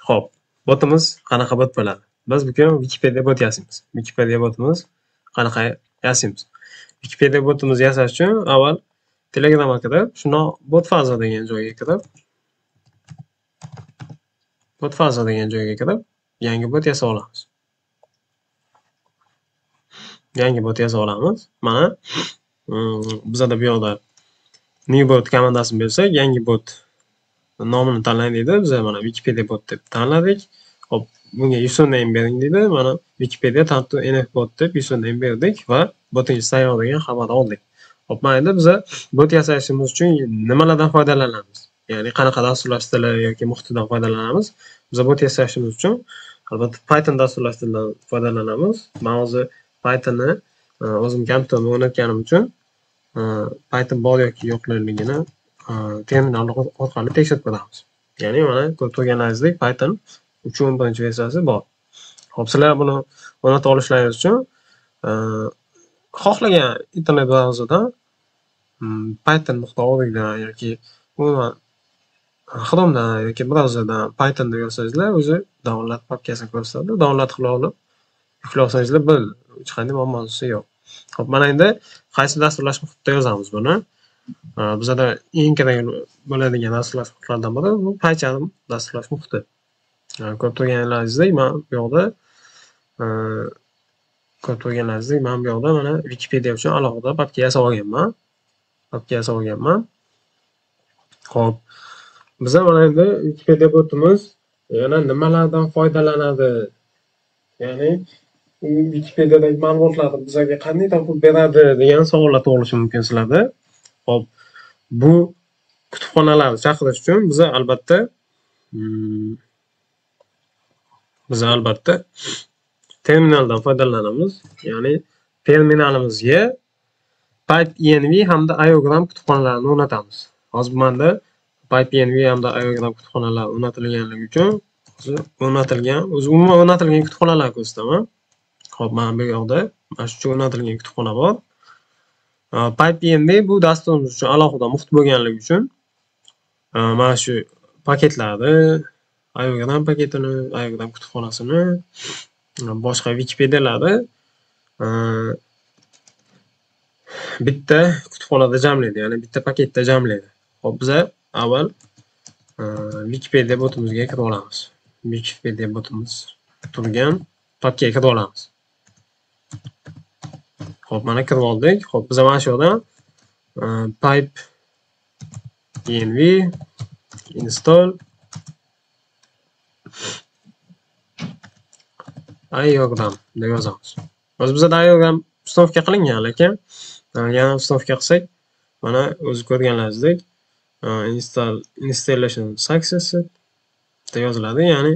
Xo'p, botimiz qanaqa bot bo'ladi? Biz bugun Wikipedia bot yasaymiz. Wikipedia botimiz qanaqa yasaymiz? Wikipedia botimizni yasash uchun avval Telegramga kirib, shundoq bot faza degan joyga kirib, bot faza degan joyga kirib, yangi bot yasab olamiz. Yangi bot yasab olamiz. Mana bizada bu yoqda new bot komandasini bersak, yangi bot nomini tanlang deydi. Biz mana Wikipedia bot deb tanladik. Xo'p, bunga username bering deydi. Mana Wikipedia tantu nf bot deb username berdik va botingiz tayyor degan xabar oldik. Xo'p, mana endi biz bot yasashimiz uchun nimalardan foydalanamiz? Ya'ni qanaqa dasturlash tili yoki muhitidan foydalanamiz? Biz bot yasashimiz uchun albatta Python dasturlash tilidan foydalanamiz. Men hozir Pythonni o'zim kompyuterimda o'rnatganim uchun Python bor yoki yo'qligini terminal orqali tekshirib ko'ramiz. Ya'ni mana ko'rib turganingizdek Python 3.11 versiyasi bor. Xo'p, sizlar buni o'rnata olishlaringiz uchun xohlagan internet brauzeridan python.orgdan yoki umuman Chromedan yoki brauzerdan Python deb yozsangizlar, o'zi download papkasini ko'rsatadi. Download qilib olib yuklab olsangizlar bo'ldi. Hech qanday muammosi yo'q. Xo'p, mana endi qaysi dasturlash muhitida yozamiz buni? Bizada eng kerak bo'ladigan dasturlash muhitlaridan biri bu PyCharm dasturlash muhiti. Ko'rib turganingizdek, men bu yoqda ko'rib turganingizdek, men bu yoqda mana Wikipedia uchun alohida papka yasab olganman. Papka yasab olganman. Xo'p, biza mana endi Wikipedia botimiz yana nimalardan foydalanadi? Ya'ni u Wikipediadagi ma'lumotlarni bizga qanday topib beradi degan savollar tug'ilishi mumkin sizlarda. Xo'p, bu kutubxonalarni chaqirish uchun biz albatta terminaldan foydalanamiz. Ya'ni terminalimizga pipenv hamda aiogram kutubxonalarini o'rnatamiz. Hozir menda pipenv hamda aiogram kutubxonalari o'rnatilganligi uchun hozir o'rnatilgan, o'zi umuman o'rnatilgan kutubxonalarni ko'rsataman. Xo'p, mana bu yoqda mana shu o'rnatilgan kutubxona bor. Pipenv bu dasturimiz uchun alohida muhit bo'lganligi uchun mana shu paketlarni, aiogram paketini, aiogram kutubxonasini, boshqa Wikipedialarni bitta kutubxonada jamlaydi, ya'ni bitta paketda jamlaydi. Xo'p, biz avval Wikipedia botimizga kirib olamiz. Wikipedia botimiz turgan papkaga kirib olamiz. Xo'p, mana kirib oldik. Xo'p, biz mana shu yerdan pipenv install aiogram deb yozamiz. Hozir bizda aiogram uстановка qilingan, lekin yana uстановка qilsak, mana o'zi ko'rganlaringizdek installation success deb yoziladi. Ya'ni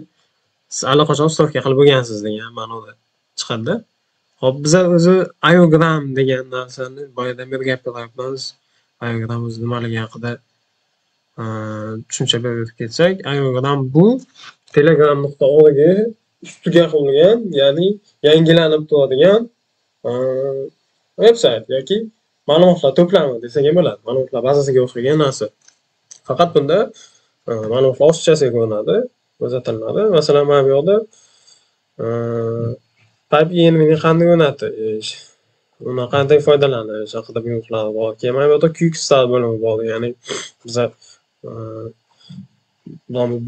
siz allaqachon uстановка qilib bo'lgansiz degan ma'noda chiqadi. Xo'p, biz o'zi aiogram degan narsani boyadan beri gapiryapmiz. Aiogram o'zi nimaligi haqida tushuncha berib o'tib ketsak, aiogram bu telegram.org ustiga qurilgan, ya'ni yangilanib turadigan veb-sayt yoki ma'lumotlar to'plami desak ham bo'ladi. Ma'lumotlar bazasiga o'xshagan narsa. Faqat bunda ma'lumotlar ochiqchasiga ko'rinadi, ko'rsatiladi. Masalan, mana bu yoqda pipenvni qanday o'rnatish, undan qanday foydalanish haqida buyruqlar bor. Keyin mana bu yoqda quick start bo'limi bor, ya'ni biza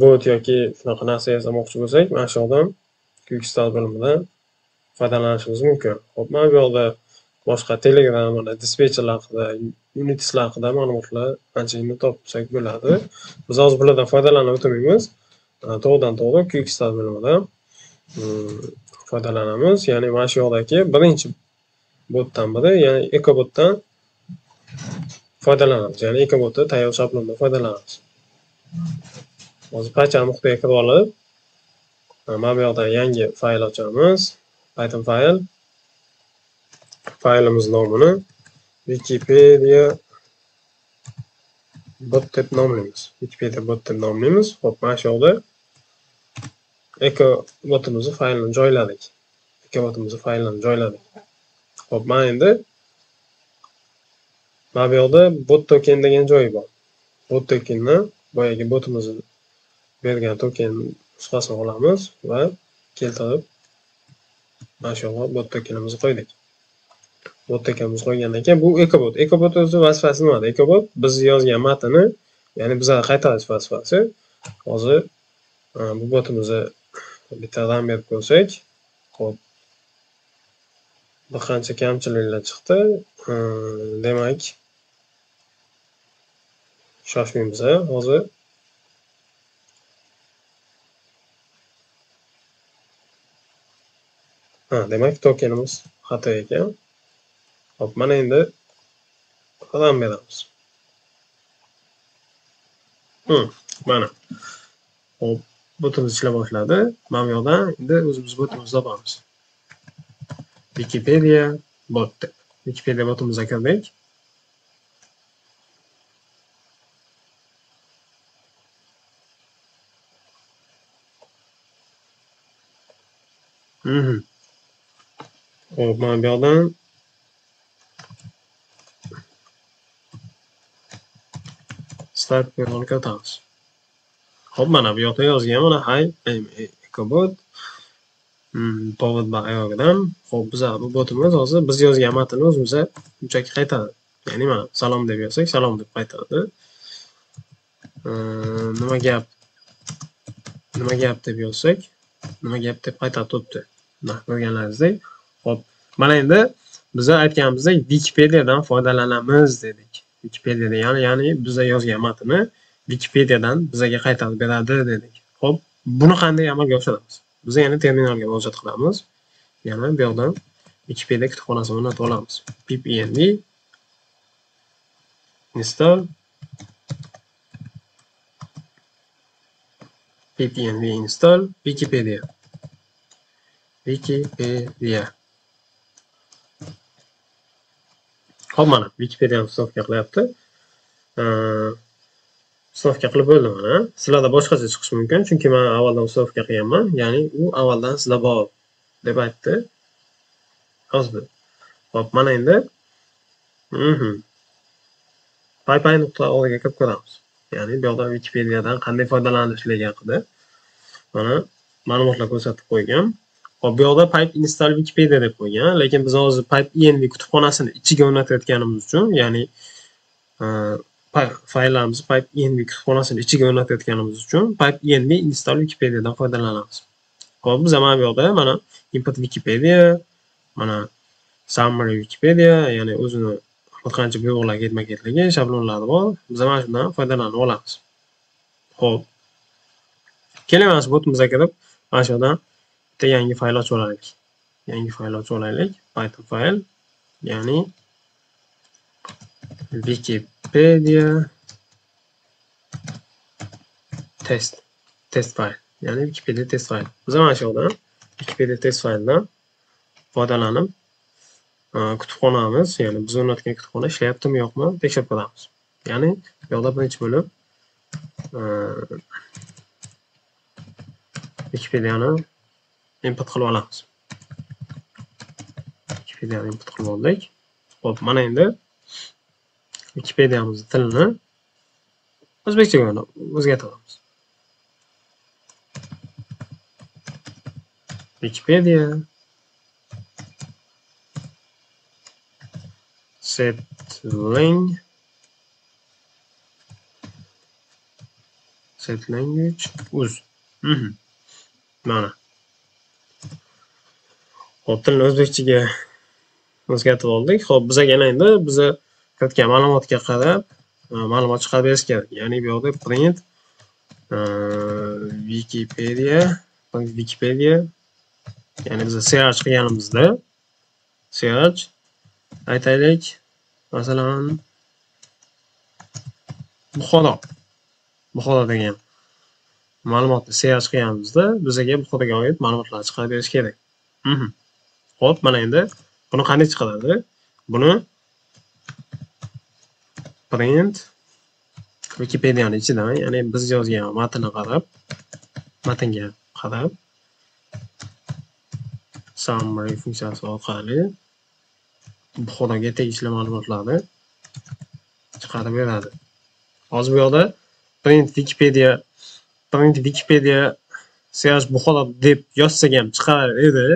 bot yoki shunaqa narsa yasamoqchi bo'lsak, mana shu yerdan quick start bo'limidan foydalanishimiz mumkin. Xo'p, mana bu yoqda boshqa Telegram, mana dispetcherlar haqida, Unitslar haqida ma'lumotlar anchagina topsak bo'ladi. Biz hozir bulardan foydalanib o'tirmaymiz. To'g'ridan to'g'ri quick start bo'limidan foydalanamiz. Ya'ni mana shu yoqdagi birinchi botdan biri, ya'ni EcoBotdan foydalanamiz. Ya'ni EcoBotda tayyor shablondan foydalanamiz. Hozir PyCharm muhitiga kirib olib, mana bu yoqdan yangi fayl ochamiz. Python fayl. Faylimiz nomini Wikipedia bot deb nomlaymiz. Wikipedia bot deb nomlaymiz. Xo'p, mana shu yoqda Eco botimizni faylini joyladik. Eco botimizni faylini joyladik. Xo'p, mana endi mana bu yoqda bot token degan joyi bor. Bot tokenni boyagi botimizni bergan token Nusxasini olamiz va keltirib mana shu yerga bot tokenimizni qo'ydik. Bot tokenimizni qo'ygandan keyin bu EchoBot. EchoBot o'zi vazifasi nima? EchoBot biz yozgan matnni, ya'ni bizga qaytarish vazifasi. Hozir bu botimizni bitta run berib ko'rsak, xo'p, bir qancha kamchiliklar chiqdi. Demak, shoshmaymiz hozir. Ha, demak tokenimiz xato ekan. Xo'p, mana endi run beramiz. Mana. Xo'p, botimiz ishlab boshladi. Mana bu yoqdan endi o'zimiz botimizni topamiz. Wikipedia bot deb. Wikipedia botimizga kirdik. Xo'p, mana bu yoqdan start buyrug'ini kiritamiz. Xo'p, mana bu yoqda yozgan mana hi I'm EchoBot powered by IOGdan. Xo'p, biz bu botimiz hozir biz yozgan matnni o'zimizga shunchaki qaytaradi. Ya'ni mana salom deb yozsak, salom deb qaytaradi. Nima gap? Nima gap deb yozsak, nima gap deb qaytarib turibdi. Mana ko'rganlaringizdek. Xo'p, mana endi biz aytganimizdek Wikipediadan foydalanamiz dedik. Wikipediada, ya'ni biz yozgan matnni Wikipediadan bizga qaytarib beradi dedik. Xo'p, buni qanday amalga oshiramiz? Biz yana terminalga murojaat qilamiz. Yana bu yoqdan Wikipedia kutubxonasini o'rnatib olamiz. Pip env install pip env install Wikipedia. Wikipedia. Xo'p, mana Wikipediani ustavka qilyapti. Ustavka qilib bo'ldi mana. Sizlarda boshqacha chiqishi mumkin, chunki men avvaldan ustavka qilganman, ya'ni u avvaldan sizda bor deb aytdi. Hozir. Xo'p, mana endi PyPI.orgga kirib ko'ramiz. Ya'ni bu yoqdan Wikipediadan qanday foydalanishligi haqida mana ma'lumotlar ko'rsatib qo'ygan. Xo'p, bu yoqda pipe install Wikipedia deb qo'ygan, lekin biz hozir pipe env kutubxonasini ichiga o'rnatayotganimiz uchun, ya'ni fayllarimizni pipe env kutubxonasini ichiga o'rnatayotganimiz uchun pipe env install Wikipediadan foydalanamiz. Xo'p, biz mana bu yoqda mana input Wikipedia, mana summary Wikipedia, ya'ni o'zini bir qancha buyruqlar ketma-ketligi, shablonlari bor. Biz mana shundan foydalanib olamiz. Xo'p. Keling, mana shu botimizga kirib, mana shu yerdan bitta yangi fayl ochib olaylik. Yangi fayl ochib olaylik. Python fayl, ya'ni Wikipedia test fayl, ya'ni Wikipedia test fayl. Biz mana shu yerdan Wikipedia test fayldan foydalanib kutubxonamiz, ya'ni biz o'rnatgan kutubxona ishlayaptimi yo'qmi tekshirib ko'ramiz. Ya'ni bu yoqda birinchi bo'lib Wikipediani input qilib olamiz. Wikipediani input qilib oldik. Xo'p, mana endi Wikipediamiz tilini o'zbekchaga o'zgartiramiz. Wikipedia set language uz. Mana. Xo'p, tilni o'zbekchaga o'zgartirib oldik. Xo'p, bizga yana endi biza kiritgan ma'lumotga qarab ma'lumot chiqarib berish kerak. Ya'ni bu yerda print Wikipedia, print Wikipedia, ya'ni biz search qilganimizda search aytaylik, masalan Buxoro degan ma'lumotni search qilganimizda bizga Buxoroga oid ma'lumotlar chiqarib berish kerak. Xo'p, mana endi buni qanday chiqaradi? Buni print Wikipedia'ning ichidan, ya'ni biz yozgan matnga qarab summary funksiyasi orqali Buxoroga tegishli ma'lumotlarni chiqarib beradi. Hozir bu yerda print Wikipedia / Buxoro deb yozsak ham chiqarar edi.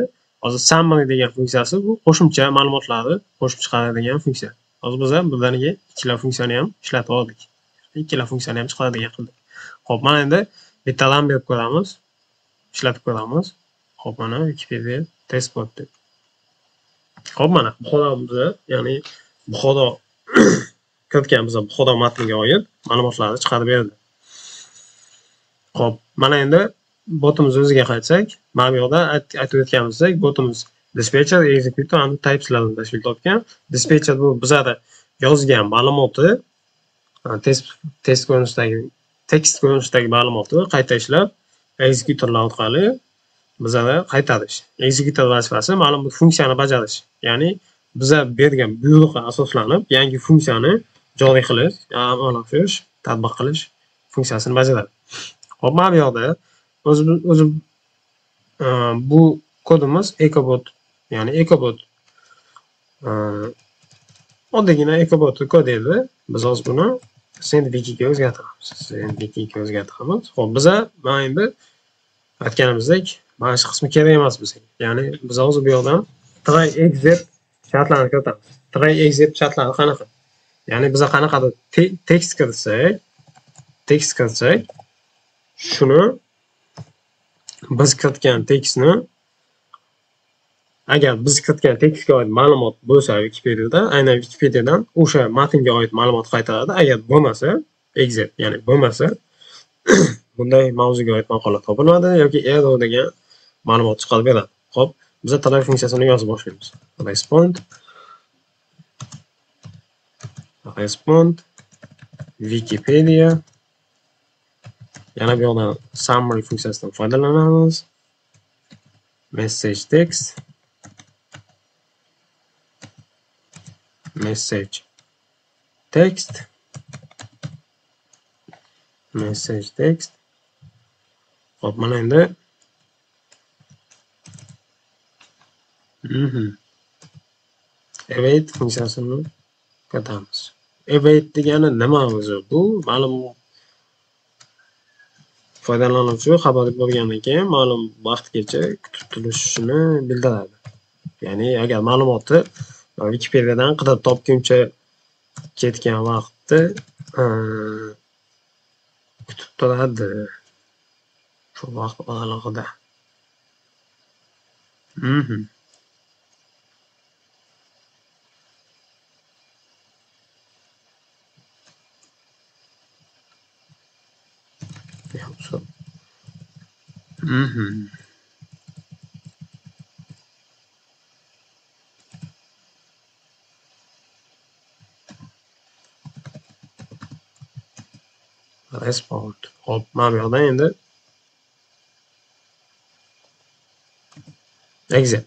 Hozir summary degan funksiyasi bu qo'shimcha ma'lumotlarni qo'shib chiqaradigan funksiya. Hozir biz ham birdaniga ikkala funksiyani ham ishlatib oldik. Ikkala funksiyani ham chiqaradigan qildik. Xo'p, mana endi bittadan berib ko'ramiz. Ishlatib ko'ramiz. Xo'p, mana Wikipedia test bot deb. Xo'p, mana Buxoromizni, ya'ni Buxoro kiritgan biz Buxoro matniga oid ma'lumotlarni chiqarib berdi. Xo'p, mana endi botimiz o'ziga qaytsak, mana bu yoqda aytib o'tganimizdek, botimiz dispatcher, executor hamda typeslardan tashkil topgan. Dispatcher bu bizada yozgan ma'lumoti, test ko'rinishidagi, tekst ko'rinishidagi ma'lumotni qayta ishlab, executorlar orqali bizada qaytarish. Executor vazifasi ma'lum bir funksiyani bajarish. Ya'ni biza bergan buyruqqa asoslanib yangi funksiyani joriy qilish, amalga oshirish, tatbiq qilish funksiyasini bajaradi. Xo'p, mana bu yoqda o'zi bu kodimiz ecobot, ya'ni ecobot oddiygina ecobot kodi edi. Biz hozir buni sendwikiga o'zgartiramiz. Sendwikiga o'zgartiramiz. Xo'p, biza mana endi aytganimizdek, mana shu qismi kerak emas bizga. Ya'ni biz hozir bu yoqdan try except shartlarini kiritamiz. Try except shartlari qanaqa? Ya'ni biza qanaqadir tekst kiritsak, shuni biz kiritgan tekstni agar biz kiritgan tekstga oid ma'lumot bo'lsa Wikipedia'da, aynan Wikipedia'dan o'sha matnga oid ma'lumot qaytaradi. Agar bo'lmasa, except, ya'ni bo'lmasa bunday mavzuga oid maqola topilmadi yoki error degan ma'lumot chiqarib beradi. Xo'p, biz try funksiyasini yozib boshlaymiz. Respond Wikipedia. Yana bu yoqdan summary funksiyasidan foydalanamiz. Message text, message text, message text. Xo'p, mana endi await funksiyasini kiritamiz. Await degani nima o'zi? Bu ma'lum foydalanuvchi xabar bo'lgandan keyin ma'lum vaqtgacha kutib turishini bildiradi. Ya'ni agar ma'lumotni Wikipedia'dan qidirib topguncha ketgan vaqtni kutib turadi. Shu vaqt oralig'ida. Respond. Xo'p, mana bu yoqdan endi exit.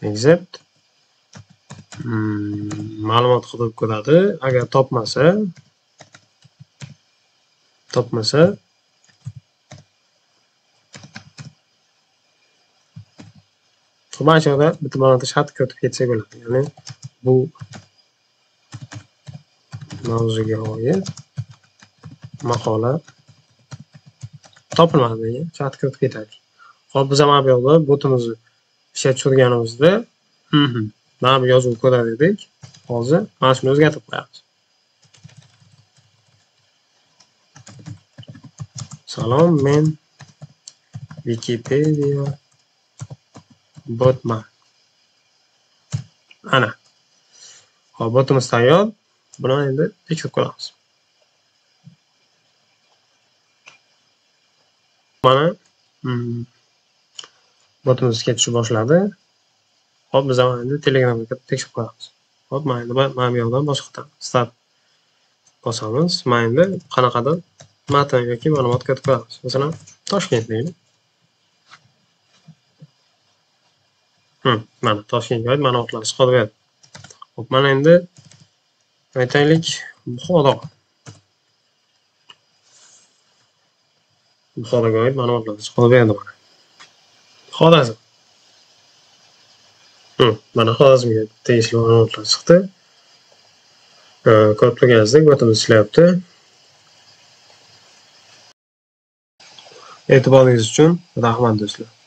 Except ma'lumot qidirib ko'radi. Agar topmasa mana shu yerda bitta ma'lumot shart kiritib ketsak bo'ladi. Ya'ni bu mavzuga oid maqola topilmadi degan shart kiritib ketadi. Xo'p, biz mana bu yerda botimizni ishga tushirganimizda mana bu yozuvni ko'rar edik. Hozir mana shuni o'zgartirib qo'yamiz. Salom, men Wikipedia botman. Ana. Xo'p, botimiz tayyor. Buni endi tekshirib ko'ramiz. Mana botimiz ishga tusha boshladi. Xo'p, biz endi Telegramga kirib tekshirib ko'ramiz. Xo'p, mana endi mana bu yoqdan boshqatdan start bosamiz. Mana endi qanaqadir matn yoki ma'lumot kiritib ko'ramiz. Masalan, Toshkent deylik. Mana Toshkentga oid ma'lumotlar chiqarib berdi. Xo'p, mana endi aytaylik Buxoro. Buxoroga oid ma'lumotlar chiqarib berdi mana. Xorazm. Mana Xorazmga tegishli ma'lumotlar chiqdi. Ko'rib turganingizdek, botimiz ishlayapti. E'tiboringiz uchun rahmat, do'stlar.